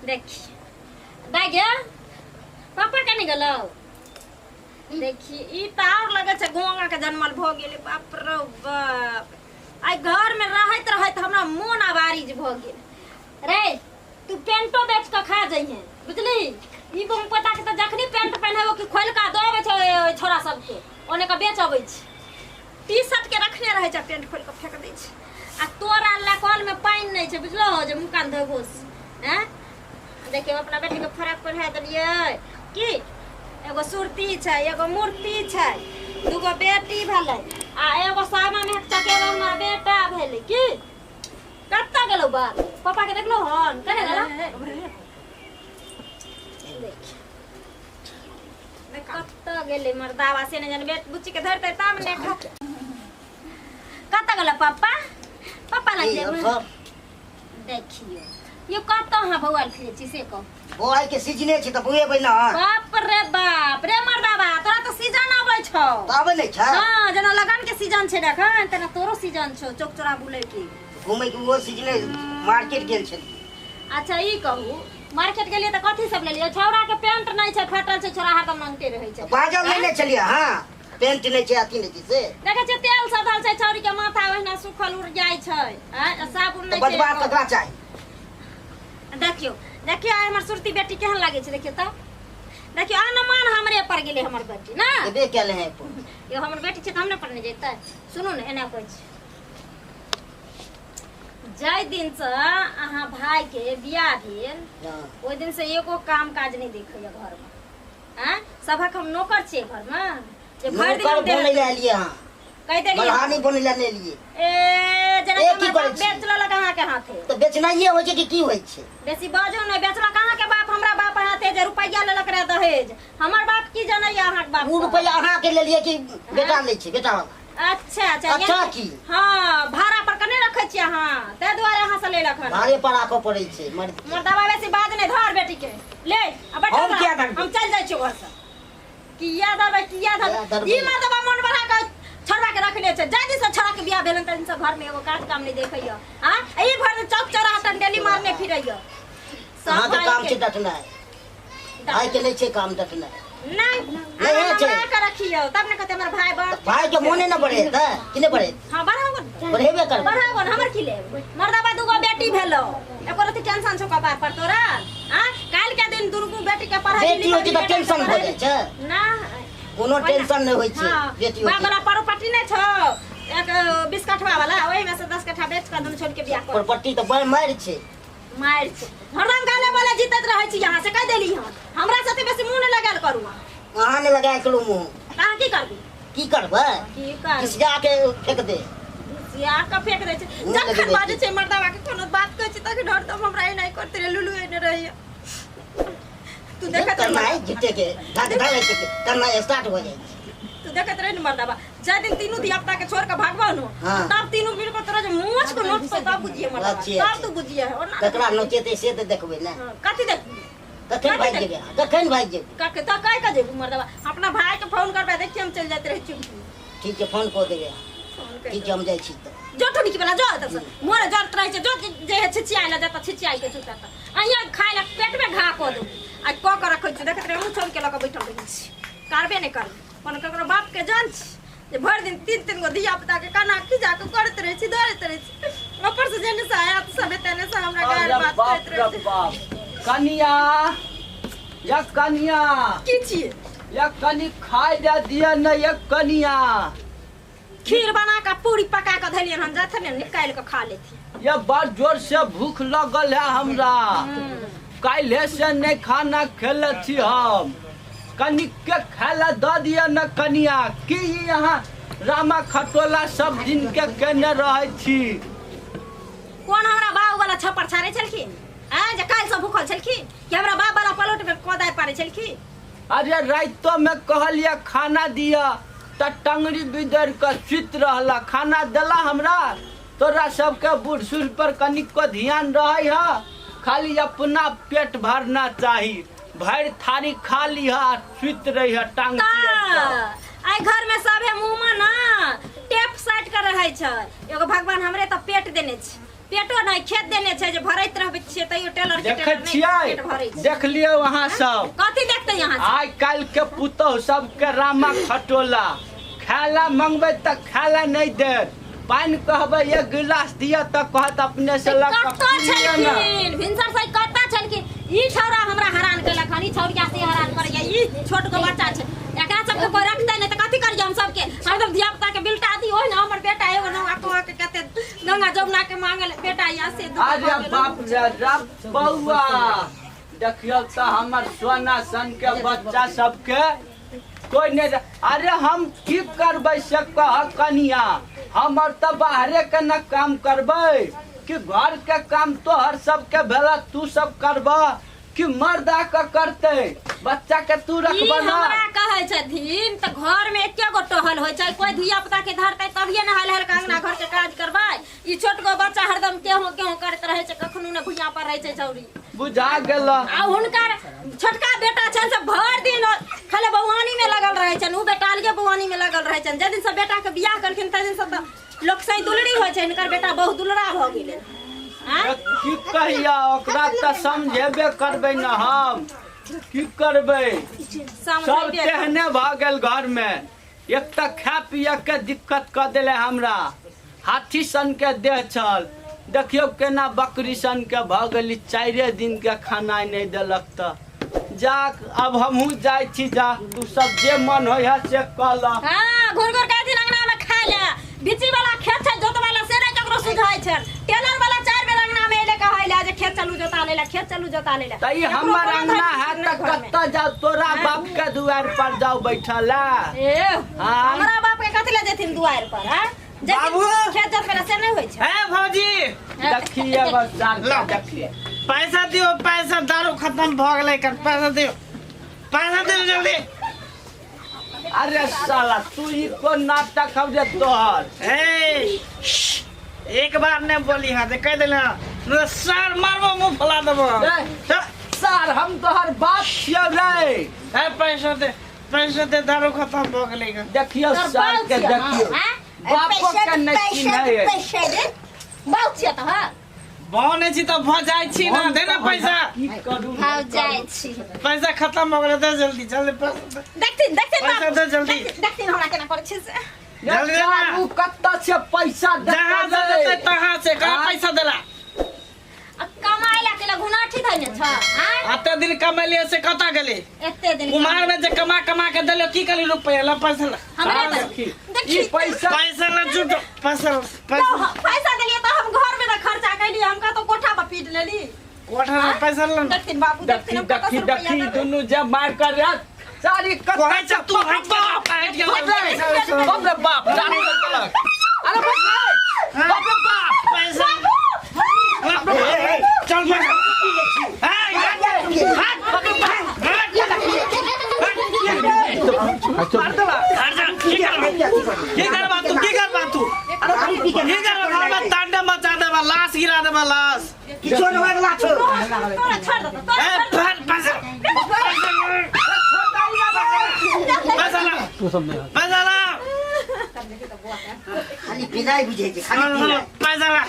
देखी दाइ गे, पापा कने गेलौ? देखी, ई तऽ आओर लगै छै गोंगा के जनमल भऽ गेलै। बाप रौ बाप, आइ घर में रहैत रहैत हमरा मोन आवारिज भऽ गेल। रे तू पेंटो बेच कऽ खा जइहे, बुझली? ई बम पता के तऽ जखनी पेंट पहिनेबो कि खोलि कऽ दऽ अबै छै ओहि छोरा सबके, ओने कऽ बेच अबै छै। टी शर्ट के रखने रहै छै, पेंट खोलि कऽ फेंक दै छै। आ तोरा लए कल में पानि नहि छै, बुझलो हो जे मुँह कान धोबो से। हैं, देखियौ, अपना बेटीके फराक पहिरा देलियै की एगो सुरती छै, एगो मूर्ति छै, दूगो बेटी भेलै आ एगो सामा में चकेबा हमरा बेटा भेलै। की कतऽ गेलौ बाप? पापा के देखलो हन? कने गेलौ? देख, कतऽ गेलै मर्दावा से नहि जाने। बेट बुच्ची के धरतै तब ने। कतऽ गेलौ पापा? पापा लग की जेबै। सब देखियौ, यो कतऽ अहाँ बौआल फिरै छी से कहू। बौआइ के सीजने छै तऽ बौएबै ने। बाप रे बाप रे मर्दाबा, तोरा तऽ सीजन अबै छौ। तऽ आबै नहि छै? हाँ, जेना लगन के सीजन छै ने एखन, तेना तोरो सीजन छौ चौक चौरा बुलै के। घूमै के ओहो सीजने, मार्केट गेल छलियै। अच्छा ई कहू, मार्केट गेलियै तऽ कथी सब लेलियै? छौड़ा के पेंट नहि छै, फाटल छै, छौड़ा हरदम नंगटे रहै छै। बाजल नहि ने छलियै? हाँ, पेंट नहि छै, अथी नहि छै से। देखै छियै, तेल सधल छै, छौड़ी के माथा ओहिना सुखल उड़ जाइ छै। आँय, आ साबुन तऽ नहि छै बजबा एको। ककरा चाही? देखियौ देखियौ, आइ हमर सुरती बेटी केहन लागै छै, देखियौ तऽ। देखियौ, अनुमान हमरे पर गेलै हमर बेटी ने। एबे कयल है। यो हमर बेटी छै तऽ हमरे पर नहि जेतै? सुनू ने, एना कहै छी, जाहि दिनसँ अहाँ भाईके बियाह भेल, ओहि दिनसँ एगो काम काज नहि देखैया घरमे। आँय, सभक हम नौकर छियै घरमे जे भरि दिन नौकर हम देह बनै लए एलियै अहाँ? कहि देलियै। बलहानी बनै लए नहि एलियै। ए जेना ए, कि की हमर करै बाप छी? बेच लेलक अहाँके हाथे। तऽ बेचनाइए होइ छै कि की होइ छै? बेसी बाजू नहि। बेचलक अहाँके बाप हमरा बाप हाथे, जे रुपैआ लेलक रहे दहेज। हमर बाप की जनैया अहाँके बाप ओ के? रुपैआ अहाँके लेलियै कि बेटा लै छै, बेटा वाला? अच्छा अच्छा। अच्छा। यानी- की? हाँ, भाड़ा पर कने रखै छियै अहाँ, ताहि दुआरे अहाँ से लेलक हन। भाड़े पर राखऽ पड़ै छै मर्द के। मर्दाबा बेसी बाज नहि, धर बेटी के ले आ बैठल हम रह। किया धरबै? हम चलि जाइ छियौ घरसँ। किया धरबै, किया किया धरबै? धरबै? ई मर्दबा मोन बढ़ा कऽ छोड़ा के रखने छै। जाहि दिनसँ छोड़ा के बियाह भेलन, ताहि दिनसँ घरमे एगो काज काम नहि देखैया। आ ई भरि चौक चौराहा टंडेली मारने फिरैया सब। अहाँके भाई काम के छै डटनाइ, भाई के नहि छै काम डटनाइ। नहि। नहि अहाँ छै। हमरा के रखियौ तब ने कहते हमर भाई बड़। भाई के मोने न बढ़ेतै कि नहि बढ़ेतै? हाँ, बढ़ाबो ने। बढ़ेबे करबै। बढ़ाबो ने, हमर की लेब? मर्दाबा, दूगो बेटी भेलो, एको रति टेंशन छौ कपार पर तोरा? आ काल्हि के दिन दुर्गू बेटी के पढ़ाई बेटी होइ छै तऽ टेंशन भऽ जाइ छै। ना। कोनो टेंशन नहि होइ छै। हाँ, बेटी होइ बाप छै। वाला प्रॉपर्टी नहि छौ एक 20 कठवा वाला? ओहि में से 10 कट्ठा बेच कऽ दुनू छोड़ के बियाह कर। प्रॉपर्टी तऽ बड़ मारि छै। मारि छै। हरदम गाले बोले जीतैत रहै छी यहाँ से। कहि देली हन, हमरा साथे बेसी मुँह नहि लगायल करू अहाँ। अहाँ नहि लगायल करू मुँह। तऽ अहाँ की करबै? की करबै? की करबै? घिसिया के फेंक दे। घिसिया के फेंक दै छै। मुँह जखन लगबै बाजै छै। छै मर्दाबा के कोनो बात कहै छै तखन हरदम हमरा एना करते रहे, लुलु एने रहैया। तू देखैत रह। करनाइ झूठे के धक धक छै, करनाइ स्टार्ट हो जाइ छै। तू देखैत रह ने मर्दाबा, जाहि दिन तीनू धिया पुता के छोड़ के भागबो नु, तब तीनू मिल के तोरा जे मोछ को नोचतो, तब बुझिए मर्दाबा। अच्छे, तब अच्छे। तू बुझिए ओना। ककरा नोचेतै से तऽ देखबै ने। हाँ, कथी देखबी? कखन भागि जेबै अहाँ? कखन भागि जेबै? कके तऽ कहि के जेबू मर्दाबा? अपना भाई के फोन करबै, देखिए हम चलि जाइत रहै चुपकी। ठीक छै, फोन कऽ देबै अहाँ। फोन करि। ठीक छै, हम जाइ छी तऽ। जो टुनकी वाला जो एतऽ से मोरे जरत रहै छै। जो जे हे छिचियाइ लए जतऽ छिचियाइ के छुटत अहिया खाइ लए पेटमे घा कऽ देबू। आ कऽ के रखै छी, देखैत रहे, हमहूँ छोड़ि के लऽ कऽ बैठल रहै छी। करबे नहि करबै। कोनो ककरो बाप के जान छी जे भरि दिन तीन तीन गो धिया पुता के कना खिजा के करैत रहै छी, दौड़ैत रहै छी। ऊपर से जेने से आयत सब तेने से हमरा गारि अरे बात बाप करैत रे रहै छी। बाप, कनिया या कनिया। की छियै? या कनि खाय दे दिया न या कनिया। खीर बना कऽ पूरी पका कऽ धलियन हन, जाथन ने निकालि कऽ खा लेथिन। ये बड़ जोर से भूख लगल है हमरा, काल्हे से नहीं खाना खेले छी हम। कनिक के खाय ला दऽ दिअ न कनिया। की ई यहाँ रामा खटोला सब दिन के केने रहै छी? कोन हमरा बाप वाला छप्पर छाड़े छलखिन आँय जे काल्हि से भूखल छलखिन कि हमरा बाप वाला पलोट में कोदारि पारै छलखिन? अरे राइतो में कहलिए खाना दिअ तऽ टंगरी बिदरि कऽ सुति रहला। खाना देला हमरा? तोरा सबके बूढ़ सूढ़ पर कनिको ध्यान रहै ह? खाली अपना पेट भरना चाही। भरि थारी खा लिह आ सुति रहिह टांग चियर कऽ। तऽ एहि घर में सभे मुँह में ना टेप साटि कऽ रहै छै। एगो भगवान हमरे तऽ पेट देने छै। पेटो नहि खेत देने छै जे भरैत रहबै छियै तैयो टेलर के देखै टेलर नहि छियै पेट भरै छै। देख लियौ अहाँ सब। कथी देखते यहाँ से? आइ काल्हि के पुतोहु सबके रामा खटोला, खाय ला मंगबै तऽ खाय ला नहि देत, पानि कहबै एक गिलास दिअ तऽ कहत अपने से लऽ कऽ कतऽ पी लिअ ने। छलखिन भिनसर से कतऽ छलखिन? ई छौड़ा हमरा हरान केलक हन, ई छौड़िया से हरान करैया, ई छोट गो बच्चा छै, एकरा सबके कोई रखतै नहि तऽ कथी करियै हम सबके? हम सब धिया पुता के बिलटा दी ओहि ने। हमर बेटा एगो नौआ कह के कते गंगा जमुना के मांगल बेटा या से दुगो अरे भऽ गेल। बाप रे रब बौआ, देखियौ तऽ हमर सोना सन के बच्चा सबके कोई नहीं। अरे हम की करबै से कह कनिया, हमर तऽ बाहरे के न काम करबै कि घर के काम तोहर सबके भेला तू सब करबह कि मर्द आके करतै? बच्चा के तू ई रखबह ना। हमरा कहै छथिन तऽ घर में एके गो टहल होइ छै, कोई धिया पुता के धरतै तभिए ने हल हल के अंगना घर के काज करबै। ई छोट गो बच्चा हरदम केहू केहू करैत रहै छै, कखनो ने भुइयां पर रहै छै छौड़ी। बुझा गेल। आ हुनकर छोटका बेटा छनि से भरि दिन खाली बौआनी में लगल रहै छनि, उ बेटा अलगे बौआनी में लगल रहै छनि। जाहि दिन से बेटा के बियाह केलखिन ताहि दिन से तऽ लोक सही दुलरी होइ छै, हिनकर बेटा बहुत दुलरा भऽ गेलै। आँय? की कहिया, ओकरा तऽ समझेबे करबै ने, हम की करबै? सब समझेबे तेहने भऽ गेल घर में। एक तऽ खाय पिय के दिक्कत कऽ देले हमरा, हाथी सन के देह छल, देखियौ केना बकरी सन के भऽ गेली। चारिए दिन के खाना नहि देलक तऽ जा अब हमहूँ जाइ छी, जा तू सब जे मन होइ है से कऽ लऽ। हाँ, घुर घुर के दिन अंगना में खाय ले, बिची वाला खेत छै जोतवा ला से नहि ककरो सुझाइ छै। टेलर वाला चारि बेर अंगना में एले कहै ले जे खेत चलू जोता ले ला, खेत चलू जोता ले ला। तऽ ई ककरो हमर कोनो अंगना धरि है नहि तऽ घर में। कतऽ जाउ? तोरा बाप के दुआरि पर जाउ बैठल है। ए हाँ। हमरा बाप के कथी ले जेथिन दुआरि पर? हैं जेथिन बाबू। खेत जोतबै ला से नहि होइ छै। ए भौजी, देखिए बस साल ला। देखिए पैसा दियो पैसा, दारू खत्म भऽ गेलै कर, पैसा दियो, पैसा दियो जल्दी। अरे साला तू ई कोन नाटक हौ जे तोहर? ए श्श, एक बार ने बोली हाँ जे कह देले हाँ सर मारबो मुंह फुला देबो। ए, सर हम तोहर बाप छियौ रे। ए पैसा दे, पैसा दे, दारू खत्म भऽ गेलै कर। देखियौ तोहर सर बाप के छियौ, देखियौ हाँ? बापो के नहि चिन्है। पैसा दे, बाप छियौ तऽ हाँ। बने छी तऽ भऽ जाइ छी ना, दे ना पैसा। की करू? हाँ जाइ छी। पैसा खत्म भऽ गेलै, दे जल्दी जल्दी पैसा दे। देखथिन देखथिन पैसा बाप दे जल्दी। देखथिन देखथिन हमरा केना करै छै से। जल्दी दे ना। उ कतऽ से पैसा जहाँ से देतै? देतै तहाँ से कहाँ हाँ? पैसा देला? आ कमाइ ला केला घुनाठी धैने छ? हाँ एते दिन कमेलियै से कतऽ गेलै? एते दिन कुमार में जे कमा कमा के देलो की करी? रुपया ला, पैसा ला। हमरे हाँ, पैसा देखी। देखी। ई पैसा पैसा ला झूठो, पैसा ला, तो पैसा पैसा देलियै तऽ हम घर में ना खर्चा कैलियै, हम कतौ कोठा पर पीट लेली? कोठा में पैसा ला ना। देखथिन बाबू, देखी देखथिन हम कतऽ देखी से रुपैआ देखी देबै। दुनू जे मार कर रे सारी कहै कतऽ छै तू हट बाप हट गेल। बाप रे बाप, दारू देलक। अरे बाप रे बाप रे बाप, पैसा चल पैसा ए, हट, मार देला। हट जा, की करबा, की करबा तू, की करबा तू, की करबा? घर में तांडव मचा देबा, लाश गिरा देबा लाश। किछो नहि होय वला छौ। तोरा छोड़ देतौ, तोरा ए छोड़ देतौ। पैसा पैसा ला, पैसा ला। खाली पिनाइ बुझै छै, खाली पिनाइ। पैसा ला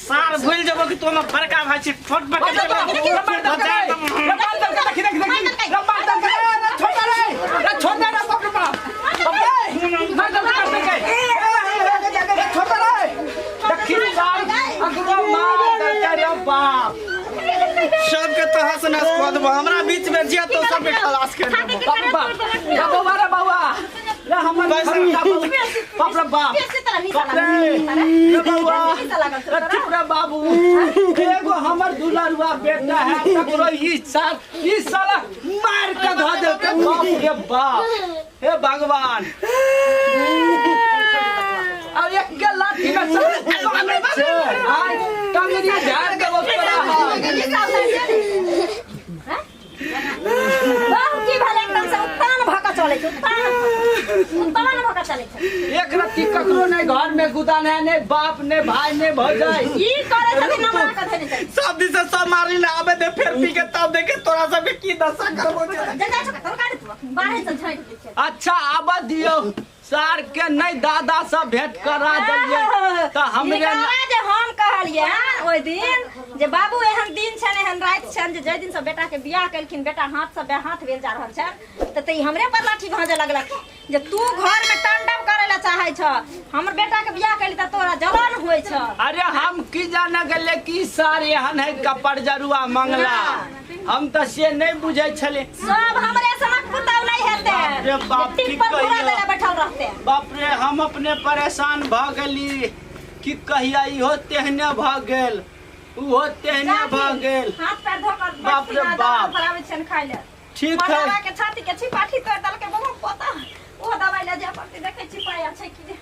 सार, भूल जेबो कि तू हमर बड़का भाई छी, फोट पकड़ मार देलकै, मार देलकै, देखी देखी देखी, मार देलकै, रे छोड़ दे रे, रे छोड़ दे रे, बाप रे बाप, बाप रे, मार देलकै, मार देलकै, रे छोड़ दे रे, देखी सार अकरो मार देलकै रे बाप। सबके तहस नहस कऽ देबो, हमरा बीच में जिया तो सबके खलास कर देबो। बाप रे बाप, रे बौआ, रे बौआ रे, हमर पैसा- छोटका बौआ, बाप रे बाप, बेसी तरह निशा बाप रे लागल रे बौआ, निशा लागल छौ रे तोरा। चुप रे बाबू। एगो हमर दुलरुआ बेटा है, तकरो ई साल ई साला मार के धऽ देलकै। बाप रे बाप, हे भगवान, और एक के लाठी में सब छै। आय टंगरी झाड़ देबो तोरा हम। निशा उतारि दे। हैं? बाबू की भेलै? एकदम से उत्तान भऽ कऽ चलै छै, उत्तान उत्तान भऽ कऽ चलै छै। एक रत्ती ककरो नहीं घर में गुदान है, नहीं बाप नहीं भाई नहीं भौजाई। ई करै छथिन हमरा कऽ धैने छै। सब दिन से सब मारी ले आबे दे, फेर पी के तब देखे तोरा सबके की दशा करबो छै। जा जा छौ तोर काट तू बाहर से झाँकि दै छै। अच्छा आबऽ दियौ। सार के नहि दादा से भेंट करा देलियै तऽ हमरे हिनकरा जे हम कहलियै ओहि दिन जे बाबू एहन दिन छनि एहन राति छनि जे जाहि दिन से बेटा के बियाह केलखिन बेटा हाथ से बेहाथ भेल जा रहल छनि तऽ ई हमरे पर लाठी भाँजऽ लगलक जे तू घर में तांडव करे ला चाहे छ हमर बेटा के बियाह केली तऽ तोरा जलन होइ छ। अरे हम की जाने गेले कि सार एहन है कपड़ जरुआ मंगला, हम तऽ से नहि बुझै छलियै। सब हमरे सनक पुतौ नहीं हेते। बाप रे बाप, जे की टिप पर घुरा कहियो। देले बैठल रहते। बाप रे, हम अपने परेशान भऽ गेली की कहिया, इहो तेहने भऽ गेल, उहो तेहने भऽ गेल। हाथ पैर धो कर बाप रे बाप। पर आबै छन खाइ ले। ठीक है। पटावा के छाती के छिपाठी तोड़ देलकै बहु पोता, ओ दवाई ले जाय पड़तै, देखै छी पाया छै कि जे।